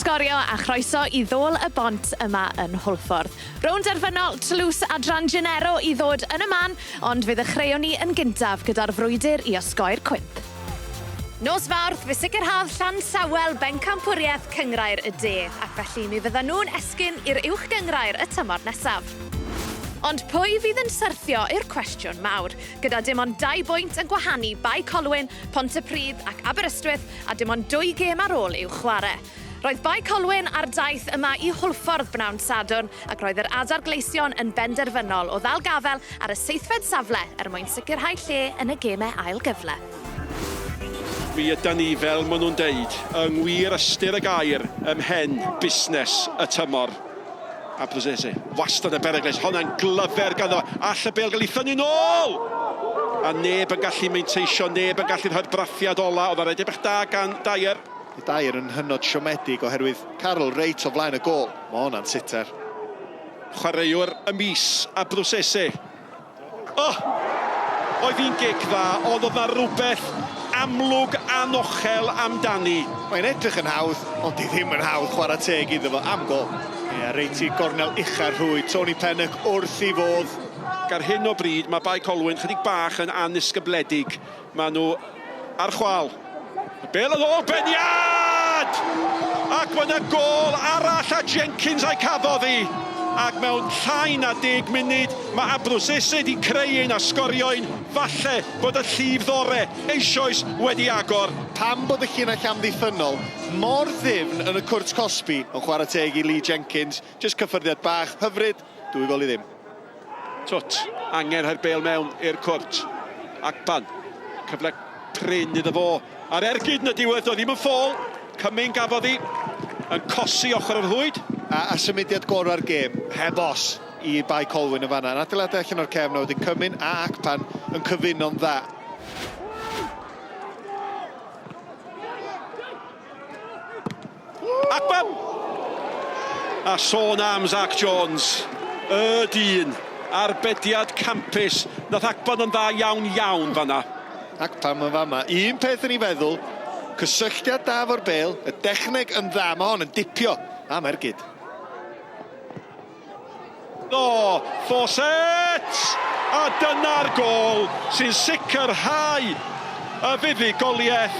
Sgorio a chroeso i Ddôl y Bont yma yn Hwlffordd. Rownd derfynol Toulouse adran Genero i ddod yn y man, ond fe ddechreuwn ni yn gyntaf gyda'r frwydr i osgoi'r cwymp. Nos Fawrth fe sicrhaodd Llansawel bencampwriaeth Cynghrair y De, ac felly mi fyddan nhw'n esgyn i'r Uwch Gynghrair y tymor nesaf. Ond pwy fydd yn syrthio yw'r cwestiwn mawr, gyda dim ond dau bwynt yn gwahanu Bae Colwyn, Pontypridd ac Aberystwyth a dim ond dwy gêm ar ôl i'w chwarae. Roedd Bae Colwyn ar daith yma i Hwlffordd bnawn Sadwrn ac roedd yr Adar Gleision yn benderfynol o ddal gafael ar y seithfed safle er mwyn sicrhau lle yn y gemau ail gyfle. Mi ydan ni, fel maen nhw'n deud, yng ngwir ystyr y gair, ym mhen busnes y tymor. Abruzzese, wastad yn beryglus, honna'n glyfer ganddo, all y bêl gael ei thynnu nôl! A neb yn gallu manteisio, neb yn gallu rhoi'r brathiad ola, oedd 'na redeg bach da gan Dyer. Dyer yn hynod siomedig oherwydd Carroll reit o flaen y gôl. Mae honna'n sitter. Chwaraewr y mis, Abruzzese. O! Oedd hi'n gic dda, ond oedd 'na rywbeth amlwg anochel amdani. Mae'n edrych yn hawdd, ond 'di ddim yn hawdd, chwarae teg iddo fo, am gôl. Ie, reit i gornel ucha'r rhwyd, Tony Pennock wrth ei fodd. Ac ar hyn o bryd mae Bae Colwyn chydig bach yn annisgybledig. Maen nhw ar chwâl. Y bêl yn ôl, peniad! Ac mae yna gôl arall a Jenkins a'i cafodd hi. Ac mewn llai na deg munud mae Abruzzese wedi creu un a sgorio un. Falle bod y llif ddore eisoes wedi agor. Pam bod y llinell amddiffynnol mor ddyfn yn y cwrt cosbi? Ond chwarae teg i Lee Jenkins, jyst cyffyrddiad bach hyfryd, 2 gôl i ddim. Twt, angen rhoi'r bêl mewn i'r cwrt. Akpan, cyfle prin iddo fo. A'r ergyd yn y diwedd, doedd ddim yn ffôl. Cumming gafodd hi, yn cosi ochr yr rhwyd. A, a symudiad gorau'r gêm, heb os, i Bae Colwyn yn fanna. Yn adeiladu allan o'r cefn, a wedyn Cumming a Akpan yn cyfuno'n dda. Akpan! A sôn am Zach Jones, y dyn, arbediad campus. Nath Akpan yn dda iawn iawn fanna. Akpan yn fama. Un peth yn ei feddwl, cysylltiad da efo'r bêl, y dechneg yn dda, mae hon yn dipio am ergyd. O, Fawcett! A dyna'r gôl sy'n sicrhau y fuddugoliaeth,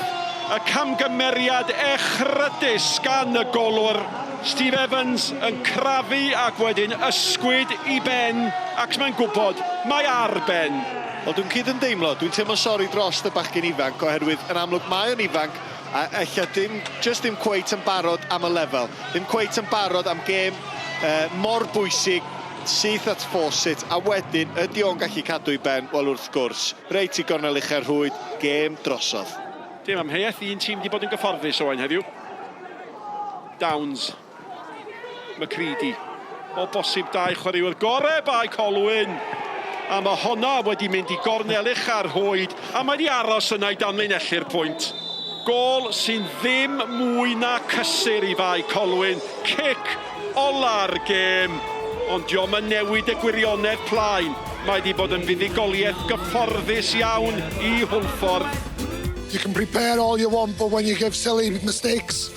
y camgymeriad echrydus gan y golwr. Steve Evans yn crafu ac wedyn ysgwyd i ben, ac mae'n gwybod mae ar ben. Wel, dwi'n cyd-ymdeimlo, dwi'n teimlo sori dros y bachgen ifanc oherwydd yn amlwg mae o'n ifanc a ella dim, jyst ddim cweit yn barod am y lefel. Ddim cweit yn barod am gêm mor bwysig, syth at Fawcett, a wedyn ydy o'n gallu cadw i ben? Wel wrth gwrs, reit i gornel ucha'r rhwyd, gêm drosodd. Dim amheuaeth, un tîm 'di bod yn gyfforddus Owain heddiw. Downs, McCready, o bosib dau chwaraewr gore Bae Colwyn. A mae honna wedi mynd i gornel ucha'r rhwyd, a mae wedi aros yna i danlinellu'r pwynt. Gôl sy'n ddim mwy na cysur i Fae Colwyn, cic ola'r gêm, ond dio'm yn newid y gwirionedd plaen, mae 'di bod yn fuddugoliaeth gyfforddus iawn i Hwlffordd. You can prepare all you want, but when you give silly mistakes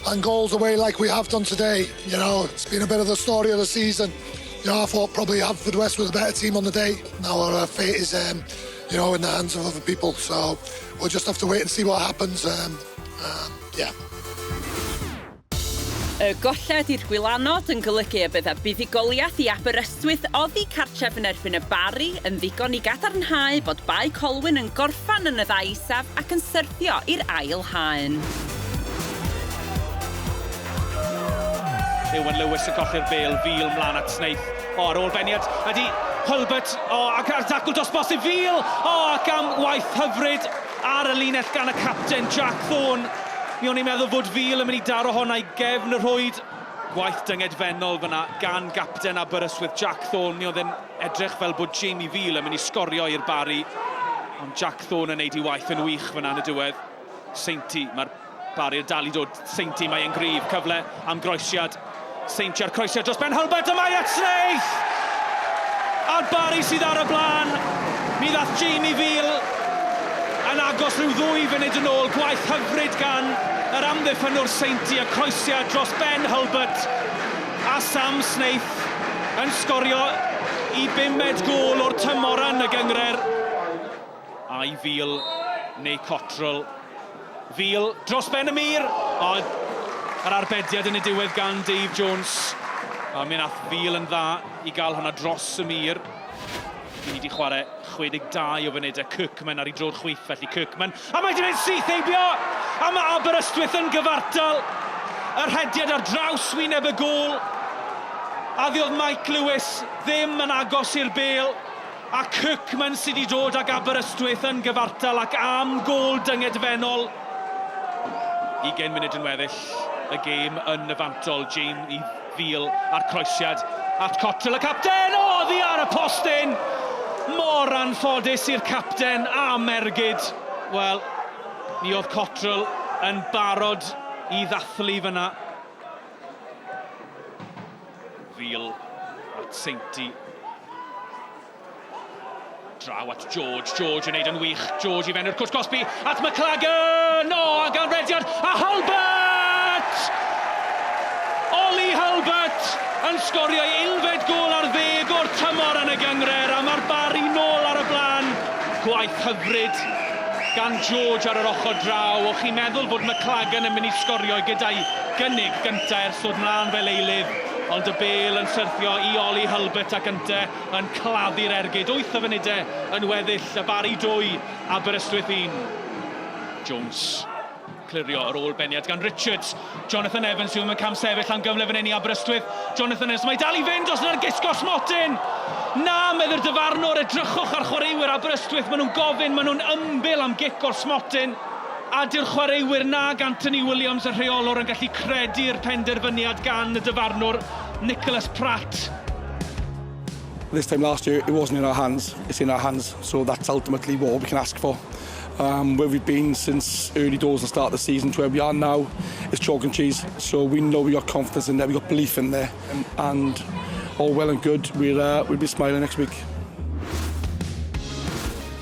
and goals away like we have done today, it's been a bit of the story of the season. I thought probably Haverfordwest was the better team on the day. Now our fate is, in the hands of other people. So we'll just have to wait and see what happens. Yeah. Y golled i'r Gwylanod yn golygu y bydda buddugoliaeth i Aberystwyth oddi cartref yn erbyn y Barri yn ddigon i gadarnhau bod Bae Colwyn yn gorffan yn y ddau isaf ac yn syrthio i'r ail haen. Iwan Lewis yn colli'r bêl, Veale mlaen at Snaith. O, ar ôl beniad, ydy Hulbert, o, ac ar dacl dros bosib, Veale! O, ac am waith hyfryd ar y linell gan y capten Jack Thorne. Mi o'n i'n meddwl fod Veale yn mynd i daro honna i gefn y rhwyd. Gwaith dyngedfennol fyna gan gapten Aberystwyth Jack Thorne. Mi oedd e'n edrych fel bod Jamie Veale yn mynd i sgorio i'r Barri. Ond Jack Thorne yn neud ei waith yn wych fyna yn y diwedd. Sainty, mae'r Barri yn dal i dod. Sainty, mae e'n gryf. Cyfle am groesiad. Sainty a'r croesiad dros ben Hulbert, a mae at Snaith! A'r Barri sydd ar y blaen. Mi ddath Jamie Veale yn agos. agos rhyw ddwy funud yn ôl, gwaith hyfryd gan yr amddiffynnwr Seinti, y croesiad dros Ben Hulbert a Sam Snaith yn sgorio i bumed gôl o'r tymor yn y gynghrair. Ai Veale neu Cottrell? Veale dros ben y mur! O, yr arbediad yn y diwedd gan Dave Jones. A mi nath Veale yn dda i gael hwnna dros y mur. Ni wedi chwarae 62 o funudau. Kirkman ar ei droed chwith, felly Kirkman. A mae wedi mynd syth heibio! A mae Aberystwyth yn gyfartal. Y rhediad ar draws wyneb y gôl. A ddiodd Mike Lewis ddim yn agos i'r bêl. A Kirkman sydd wedi dod ag Aberystwyth yn gyfartal ac am gôl dyngedfennol. 20 munud yn weddill y gêm yn y fantol. Jamie Veale a'r croesiad at Cottrell, y capten! O, oddi ar y postyn! Mor anffodus i'r capten am ergyd. Wel, mi oedd Cottrell yn barod i ddathlu fyna. Veale at Sainty. Draw at George, George yn neud yn wych, George i fewn i'r cwrt cosbi, at McLagan! O, ac anrediad, a Hulbert! Ollie Hulbert yn sgorio ei unfed gôl ar ddeg o'r tymor yn y gynghrair, a mae'r Barri nôl ar y blaen. Gwaith hyfryd gan George ar yr ochr draw. O'ch chi'n meddwl fod McLagan yn mynd i sgorio gyda'i gynnig gyntaf ers dod mlaen fel eilydd, ond y bêl yn syrthio i Ollie Hulbert ac ynte yn claddu'r ergyd. Wyth o funudau yn weddill, y Barri 2, Aberystwyth 1. Jones clirio ar ôl beniad gan Richards. Jonathan Evans yw yn camsefyll am gyfle fan hyn i Aberystwyth. Jonathan Evans, mae dal i fynd os yna'r gisgo smotyn! Na, meddy'r dyfarnwr, edrychwch ar chwaraewyr Aberystwyth, maen nhw'n gofyn, maen nhw'n ymbil am gic o'r smotyn. A dyw'r chwaraewyr nag Anthony Williams y rheolwr yn gallu credu'r penderfyniad gan y dyfarnwr Nicholas Pratt. This time last year, it wasn't in our hands. It's in our hands. So that's ultimately what we can ask for. Um, where we've been since early doors and start of the season to where we are now is chalk and cheese. So we know we got confidence in there, we got belief in there. And all well and good, we'll, uh, we'll be smiling next week.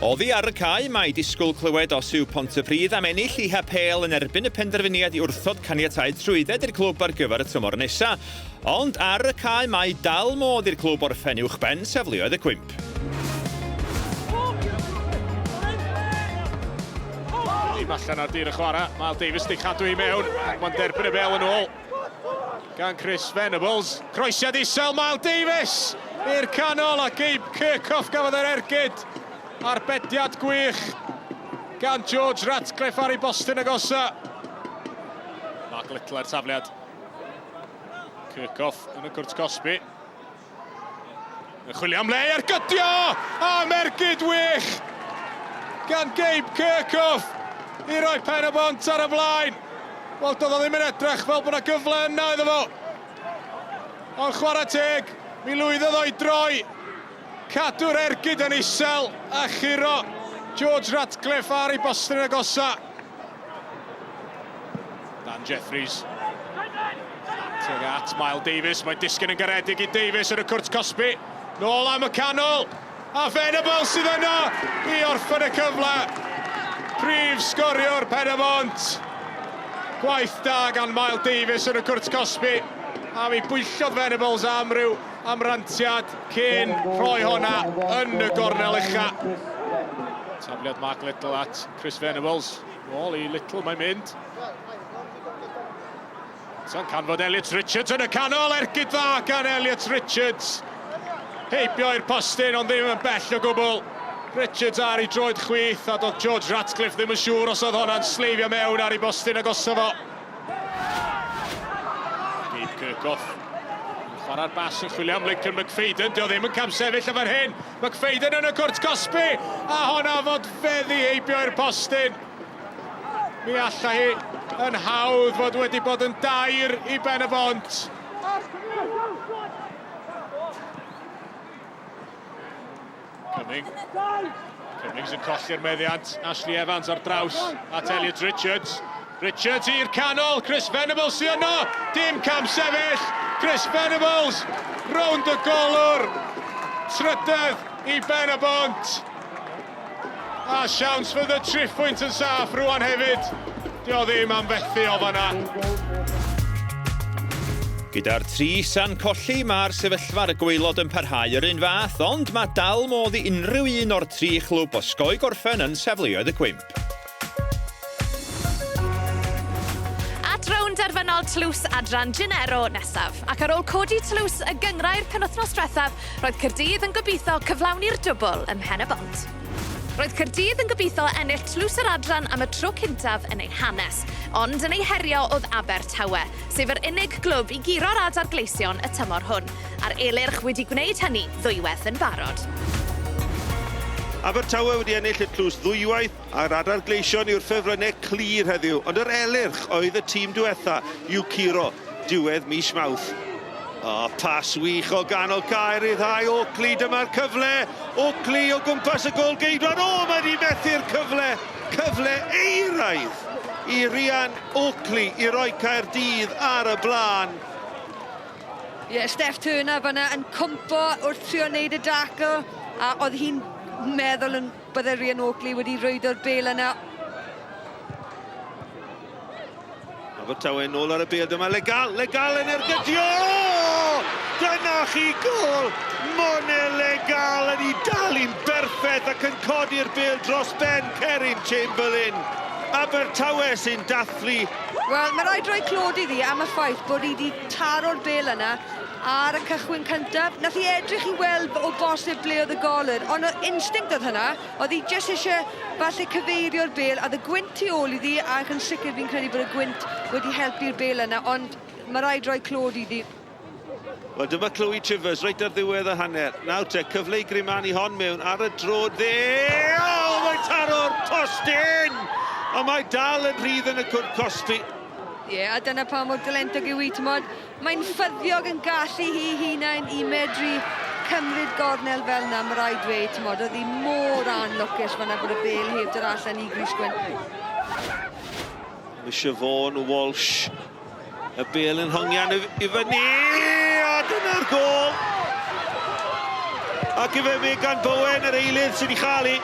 Oddi ar y cae, mae disgwyl clywed os yw Pontypridd am ennill eu hapêl yn erbyn y penderfyniad i wrthod caniatáu trwydded i'r clwb ar gyfer y tymor nesaf. Ond ar y cae mae dal modd i'r clwb orffen uwchben safleoedd y cwymp. Dim allan ar dir y chwarae. Miles Davies di chadw i mewn ac mae'n derbyn y bel yn ôl gan Chris Venables. Croesiad isel Miles Davies i'r canol a Gabe Kirchhoff gafodd yr ergyd. Arbediad gwych gan George Ratcliffe ar ei bostyn agosa. Mark Little ar tafliad. Kirchhoff yn y cwrt cosbi. Yn chwilio am le i ergydio! Am ergyd wych gan Gabe Kirchhoff i roi pen y bont ar y blaen. Wel, doedd o ddim yn edrych fel bod yna gyfle yna iddo fo. Ond chwarae teg, mi lwyddodd o i droi. Cadw'r ergyd yn isel a churo George Ratcliffe ar ei bostyn yn agosa. Dan Jeffries. Tuag at Miles Davies. Mae disgyn yn garedig i Davies yn y cwrt cosbi. Nôl am y canol. A Venables sydd yno i orffen y cyfle. Prif sgoriwr Pen-y-bont. Gwaith da gan Miles Davies yn y cwrt cosbi. A mi bwyllodd Venables am ryw amrantiad cyn rhoi honna yn y gornel ucha. Tafliad Mark Little at Chris Venables. Nôl i Little mae'n mynd. Eto'n canfod Elliot Richards yn y canol, ergyd dda gan Elliot Richards. Heibio i'r postyn, ond ddim yn bell o gwbl. Richards ar ei droed chwith, a doedd George Ratcliffe ddim yn siŵr os oedd hwnna'n sleifio mewn ar ei bostyn agosa fo. Gabe Kirchhoff yn chwarae'r bas yn chwilio am Lincoln McFadden. Dio ddim yn camsefyll y fan hyn. McFadden yn y cwrt cosbi, a honna fod feddi heibio i'r postyn. Mi allai hi yn hawdd fod wedi bod yn dair i Ben y Bont. Cumming. Cummings yn colli'r meddiant. Ashley Evans ar draws at Elliot Richards. Richards i'r canol, Chris Venables sy yno, dim cam sefyll, Chris Venables, rownd y golwr, trydedd i Ben y Bont. A siawns fydd y triphwynt yn saff rwan hefyd. Dio ddim am fethu o fanna. Gyda'r trisa'n colli, mae'r sefyllfa ar y gwaelod yn parhau yr un fath, ond mae dal modd i unrhyw un o'r tri chlwb osgoi gorffen yn safleoedd y cwymp. At rownd derfynol Tlws Adran Genero nesaf. Ac ar ôl codi tlws y gynghrair penwythnos diwethaf, roedd Caerdydd yn gobeithio cyflawni'r dwbl ym Mhen-y-bont. Roedd Caerdydd yn gobeithio ennill tlws yr adran am y tro cyntaf yn ei hanes, ond yn ei herio oedd Abertawe, sef yr unig glwb i guro'r Adar Gleision y tymor hwn, a'r Elyrch wedi gwneud hynny ddwywaith yn barod. Abertawe wedi ennill y tlws ddwywaith, a'r Adar Gleision yw'r ffefrynnau clir heddiw, ond yr Elyrch oedd y tîm diwetha i'w curo diwedd mis Mawrth. O, pas wych o ganol cae, ryddhau Oakley, dyma'r cyfle. Oakley o gwmpas y gôl geidwad, o, mae wedi methu'r cyfle, cyfle euraidd i Rhian Oakley i roi Caerdydd ar y blaen. Ie, yeah, Steph Turner fanna yn cwmpo wrth trio wneud y dacl, a oedd hi'n meddwl yn bydde Rhian Oakley wedi rwydo'r bel yna. Abertawe nôl ar y bêl, dyma Legal, Legal yn ergydio! Dyna chi gôl! Mone Legal yn ei dalu'n berffaith ac yn codi'r bêl dros ben Kerin Chamberlain. Abertawe sy'n dathlu. Wel, mae rhaid rhoi clod iddi am y ffaith bod hi wedi taro'r bêl yna ar y cychwyn cyntaf. Nath hi edrych i weld o bosib ble oedd y golwr, ond instinct oedd hynna. Oedd hi jyst eisiau falle cyfeirio'r bêl, a oedd y gwynt tu ôl iddi, ac yn sicr fi'n credu bod y gwynt wedi helpu'r bêl yna, ond mae rhaid rhoi clod iddi. Wel, dyma Chloe Trivers, reit ar ddiwedd y hanner. Nawr te, cyfle i Grimani hon mewn ar y drod dde. O, mae taro'r postyn! Ond mae dal yn rhydd yn y cwrt cosbi. Ie, yeah, a dyna pa mor dalentog yw hi, t'mod. Mae'n ffyddiog yn gallu hi hunain i medru cymryd gornel fel 'na, mae rhaid dweud, t'mod, oedd hi mor anlwcus fan'na bod y bêl heb dod allan i Grys Gwyn. Mae Siobhan Walsh, y bêl yn hongian i fyny, a dyna'r gôl! Ac ife Megan Bowen, yr eilydd sydd wedi chael hi.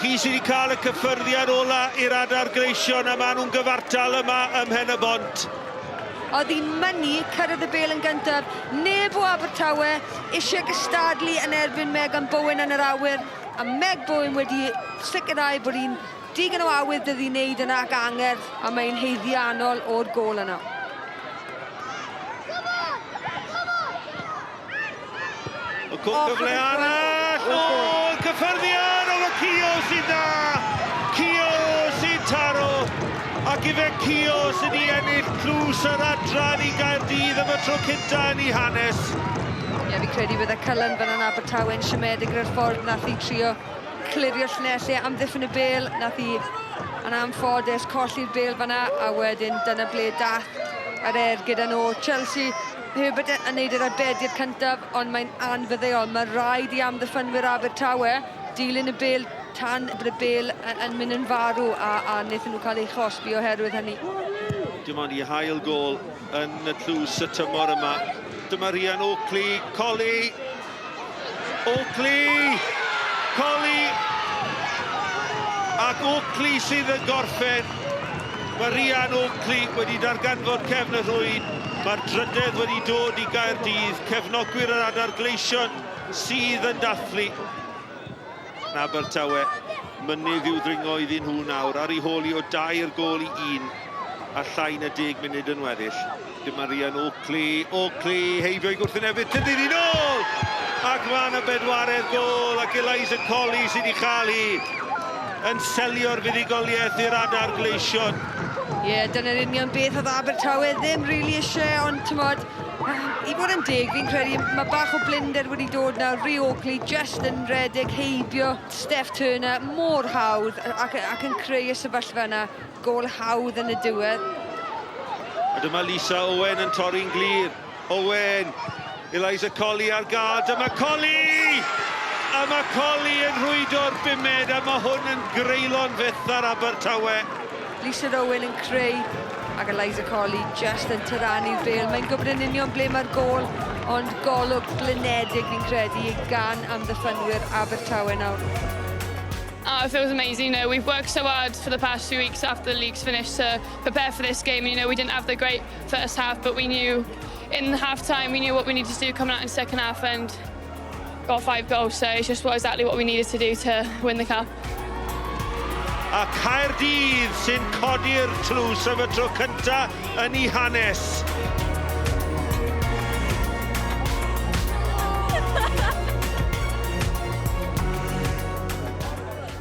Hi sydd wedi cael y cyffyrddiad ola i'r Adar Gleision, a maen nhw'n gyfartal yma ym Mhen-y-bont. Oedd hi'n mynnu cyrraedd y bêl yn gyntaf. Neb o Abertawe eisiau gystadlu yn erbyn Megan Bowen yn yr awyr. A Meg Bowen wedi sicrhau bod hi'n digon o awydd 'da ddi wneud yna ac angerdd, a mae'n haeddiannol o'r gôl yna. Y cyfle arall! O, cyffyrddiad! O, mae Cio sy'n dda! Cio sy'n taro! Ac ife Cio sydd i ennill tlws yr adran i Gaerdydd am y tro cynta yn ei hanes. Ie, fi'n credu bydde Cullen fan yn Abertawe'n siomedig gyda'r ffordd nath hi trio clirio llinellau amddiffyn y bêl. Nath hi yn anffodus colli'r bêl fanna, a wedyn dyna ble dath yr ergyd yn ôl. Chelsea Herbert yn neud yr arbediad cyntaf, ond mae'n anfyddeol. Mae rhaid i amddiffynwyr Abertawe dilyn y bêl tan bod y bêl yn mynd yn farw, a, a wnaethon nhw cael eu chosbi oherwydd hynny. Dim ond i hail gôl yn y tlws y tymor yma. Dyma Rhian Oakley, Colli, Oakley, Colli, ac Oakley sydd yn gorffen. Mae Rhian Oakley wedi darganfod cefn y rhwyd. Mae'r drydedd wedi dod i Gaerdydd. Cefnogwyr yr Adar Gleision sydd yn dathlu. Abertawe, mynydd i'w ddringo iddyn nhw nawr, ar ei hôl i o dair gôl i un, a llai na deg munud yn weddill. Dyma Rhian Oakley, Oakley, heibio i gwrthwynebydd, tynnu hi nôl! Ac mae yna bedwaredd gôl, ac Eliza Colley sydd wedi chael hi yn selio'r fuddugoliaeth i'r Adar Gleision. Ie, yeah, dyna'r union beth oedd Abertawe ddim rili really eisiau, ond t'mod, i fod yn deg, fi'n credu mae bach o blinder wedi dod nawr. Rhi Oakley just yn redeg heibio Steph Turner mor hawdd ac, ac yn creu y sefyllfa yna. Gôl hawdd yn y diwedd. A dyma Lisa Owen yn torri'n glir. Owen, Eliza Colley ar gael, dyma Colley! A mae Colley yn rhwydo'r bumed, a mae hwn yn greulon fyth ar Abertawe. Lisa Owen yn creu, ac Eliza Colley just yn tyrannu'r bêl. Mae'n gwybod yn union ble mae'r gôl, ond golwg blinedig fi'n credu gan amddiffynwyr Abertawe nawr. Oh, it feels amazing. You know, we've worked so hard for the past few weeks after the league's finished to prepare for this game. You know, we didn't have the great first half, but we knew in the half time we knew what we needed to do coming out in the second half and got five goals. So it's just what, exactly what we needed to do to win the cup. A Caerdydd sy'n codi'r tlws am y tro cynta yn ei hanes.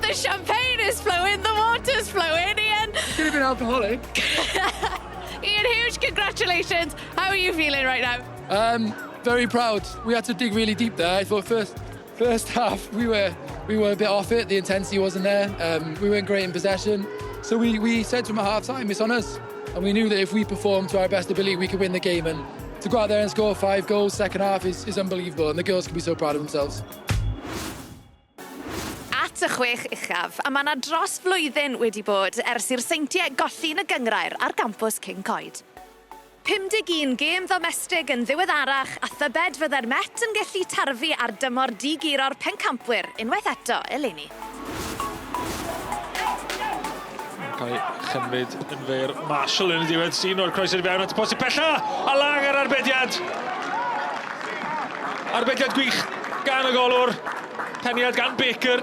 The champagne is flowing, the water's flowing, Ian. Could have been alcoholic. Ian, huge congratulations. How are you feeling right now? Very proud. We had to dig really deep there. I thought first half we were a bit off it. The intensity wasn't there. We weren't great in possession. So we said to them at half time, it's on us. And we knew that if we performed to our best ability, we could win the game. And to go out there and score five goals second half is unbelievable. And the girls can be so proud of themselves. At y chwech uchaf, a mae yna dros flwyddyn wedi bod ers i'r Seintiau golli yn y gynghrair ar gampws Cyncoed. 51 gêm ddomestig yn ddiweddarach a thybed fydde'r Met yn gallu tarfu ar dymor diguro'r pencampwyr unwaith eto eleni. Cael ei chymryd yn fyr. Marshall yn y diwedd sy'n o'r croes i fewn at y postyn pella. A Lang ar arbediad. Arbediad gwych gan y golwr. Peniad gan Baker.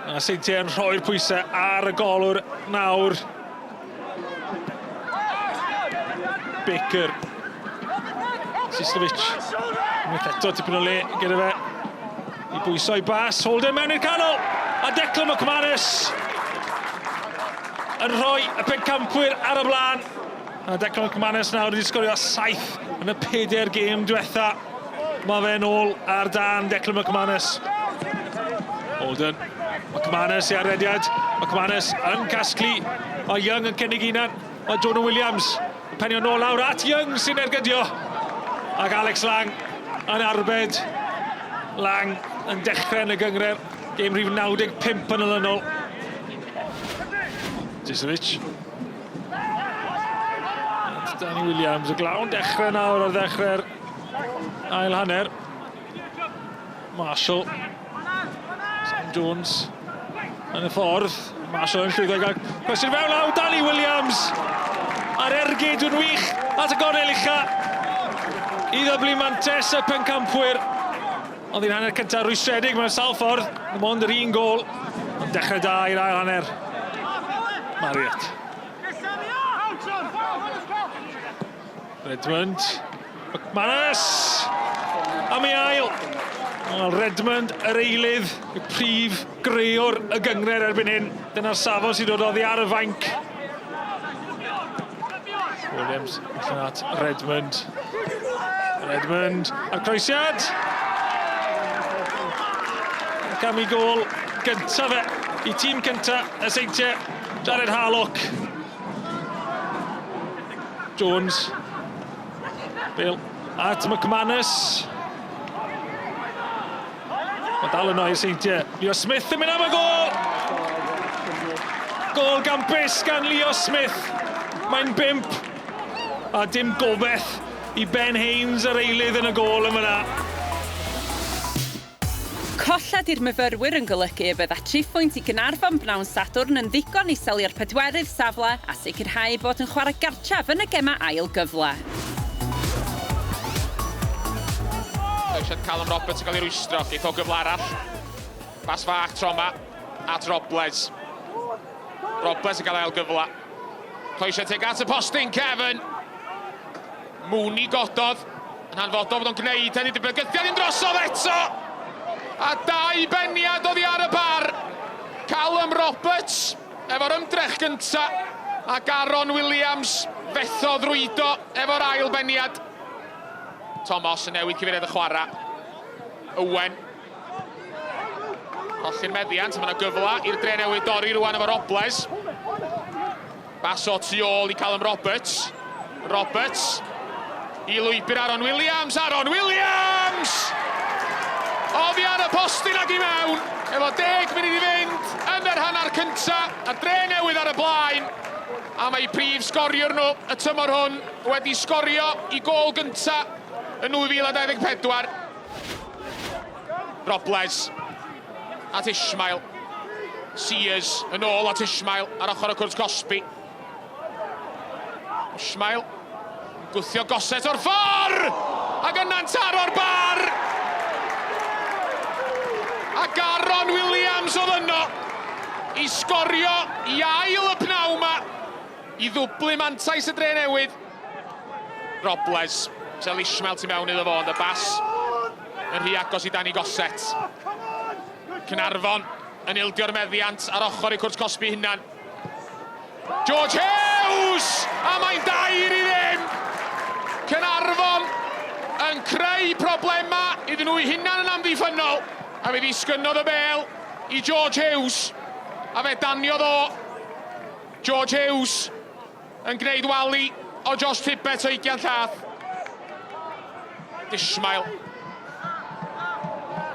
A Seintiau yn rhoi'r pwysau ar y golwr nawr. Baker. Sislovic. Unwaith eto tipyn o le gyda fe. I bwyso i bas. Holden mewn i'r canol. A Declan McManus yn rhoi y pencampwyr ar y blaen. A Declan McManus nawr wedi sgorio 7 yn y peder gêm diwetha. Mae fe nôl ar dan Declan McManus. Holden. McManus i arediad. McManus yn casglu. Mae Young yn cynnig hunan. Mae Jonah Williams yn penio nôl lawr at Young sy'n ergydio. Ac Alex Lang yn arbed. Lang yn dechrau yn y gynghrair. Gêm rhif 95 yn olynol. Jisovic. Danny Williams, y glawn dechrau nawr ar ddechrau'r ail hanner. Marshall. Sam Jones yn y ffordd. Marshall yn llwyddo i gael cwestiwn fewn law. Danny Williams. A'r ergyd yn wych at y gornel ucha. I ddyblu mantes y pencampwyr. Ond i'n hanner cyntaf rwystredig mewn sawl ffordd. Dim ond yr un gôl. Ond dechrau da i'r ail hanner. Marriott. Redmond. McManus! Am ei ail. Wel, Redmond, yr eilydd, y prif grëwr y gynghrair erbyn hyn. Dyna'r safon sy'n dod oddi ar y fainc. Williams allan at Redmond. Redmond a'r croesiad. Ac am ei gôl gyntaf fe i tîm cyntaf y Seintiau, Jared Harlock. Jones. Bale at McManus. Mae dal yno i'r Seintiau. Leo Smith yn mynd am y gôl! Gôl gampus gan Leo Smith. Mae'n bump. A dim gobeith i Ben Haynes yr eilydd yn y gôl yn fyna. Colled i'r myfyrwyr yn golygu y bydda triphwynt i Gaernarfon bnawn Sadwrn yn ddigon i selio'r pedwerydd safle a sicrhau bod yn chwarae gartref yn y gema ail gyfle. Eisiau Callum Roberts yn cael ei rwystro. Geith o gyfle arall. Bas fach tro yma at Robles. Robles yn cael ail gyfle. Croesiad tuag at y postyn, Kevin. Mooney gododd. Yn hanfodol fod o'n gwneud hynny. Di bygythiad un drosodd eto. A dau beniad oddi ar y bar. Callum Roberts efo'r ymdrech gynta. Ac Aaron Williams fethodd rwydo efo'r ail beniad. Thomas yn newid cyfeiriad y chwarae. Owen. Colli'r meddiant, mae yna gyfle i'r dre newydd dorri rwan efo Robles. Bas o tu ôl i Callum Roberts. Roberts i lwybr Aaron Williams. Aaron Williams! Oddi ar y postyn ac i mewn. Efo 10 munud i fynd yn yr hanner cynta. A dre newydd ar y blaen. A mae prif sgoriwr nhw y tymor hwn wedi sgorio i gôl gynta yn 2024. Robles at Ismail. Sears yn ôl at Ishmael ar ochr y cwrt cosbi. Ishmael yn gwthio Gossett o'r ffordd! Ac yna'n taro'r bar! Ac Aaron Williams oedd yno i sgorio i ail y pnawn 'ma i ddwblu mantais y Dre Newydd. Robles, Sel Ishmael tu mewn iddo fo, ond y bas yn rhy agos i Danny Gossett. Caernarfon yn ildio'r meddiant ar ochr eu cwrt cosbi hunan. George Hughes! A mae'n 2-0! Caernarfon yn creu problemau iddyn nhw'u hunan yn amddiffynnol. A fe ddisgynnodd y bêl i George Hughes. A fe daniodd o. George Hughes yn gwneud wali o Josh Tibbet o ugian llath. Ishmael.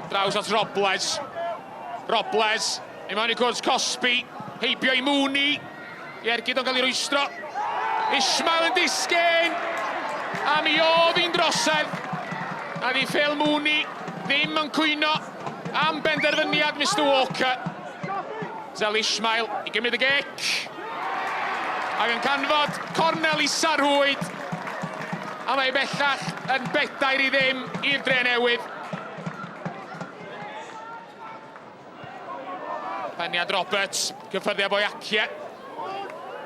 Draws at Robles. Robles i mewn i cwrs cosbi. Heibio i Mooney. I ergyd o'n cael ei rwystro. Ishmael yn disgyn. A mi oedd hi'n drosedd. A ddi Phil Mooney ddim yn cwyno am benderfyniad Mister Walker. Zel Ishmael i gymryd y gic. Ac yn canfod cornel isa'r rhwyd. A mae bellach yn 4-0 i'r Dre Newydd. Peniad Roberts, cyffyrddiad Boyakie.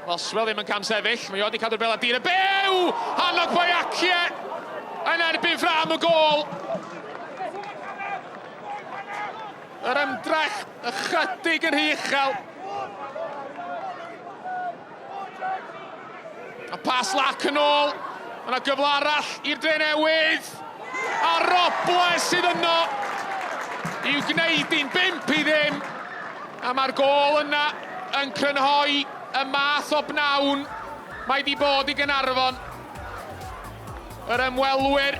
Boswell ddim yn cam sefyll, mae o wedi cadw'r bel ar dir y byw! Hannog Boyakie yn erbyn ffrâm y gôl. Yr ymdrech ychydig yn rhy uchel. A pas lac yn ôl. Mae yna gyfle arall i'r Drenewydd. A Robles sydd yno i'w gwneud hi'n 5-0. A mae'r gôl yna yn crynhoi y math o bnawn mae di bod i Gaernarfon. Yr ymwelwyr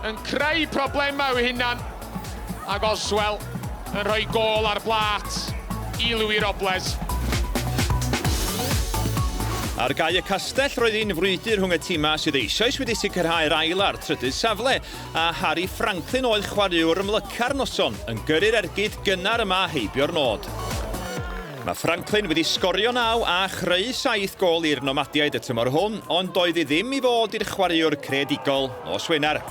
yn creu problemau i'w hunan ac Oswell yn rhoi gôl ar blât i Louis Robles. Ar gae y Castell roedd hi'n frwydr rhwng y timau sydd eisoes wedi sicrhau'r ail a'r trydydd safle, a Harry Franklin oedd chwaraewr ymlyca'r noson, yn gyrru'r ergyd gynnar yma heibio'r nod. Mae Franklin wedi sgorio naw a chreu saith gôl i'r Nomadiaid y tymor hwn, ond doedd hi ddim i fod i'r chwaraewr creadigol nos Wener.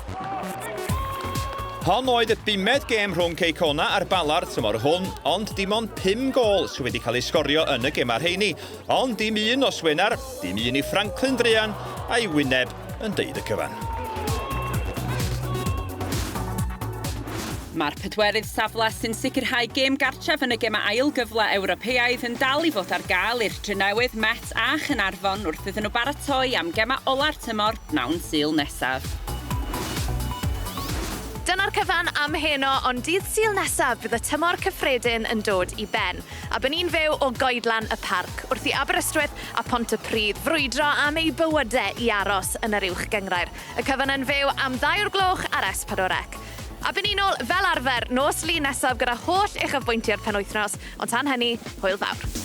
Hon oedd y bumed gêm rhwng Cei Connah a'r Bala'r tymor hwn, ond dim ond pum gôl sydd wedi cael eu sgorio yn y gemau rheini. Ond dim un nos Wener, dim un i Franklin druan, a'i wyneb yn deud y cyfan. Mae'r pedwerydd safle sy'n sicrhau gêm gartref yn y gemau ail gyfle Ewropeaidd yn dal i fod ar gael i'r Drenewydd, Met a Chaernarfon wrth iddyn nhw baratoi am gemau ola'r tymor bnawn Sul nesaf. Dyna'r cyfan am heno, ond dydd Sul nesaf bydd y tymor cyffredin yn dod i ben. A by ni'n fyw o Goedlan y Parc, wrth i Aberystwyth a Pontypridd frwydro am eu bywydau i aros yn yr Uwch Gynghrair. Y cyfan yn fyw am ddau o'r gloch ar S4C. A by ni'n ôl fel arfer nos Lun nesaf gyda holl uchafbwyntiau'r penwythnos, ond tan hynny, hwyl fawr.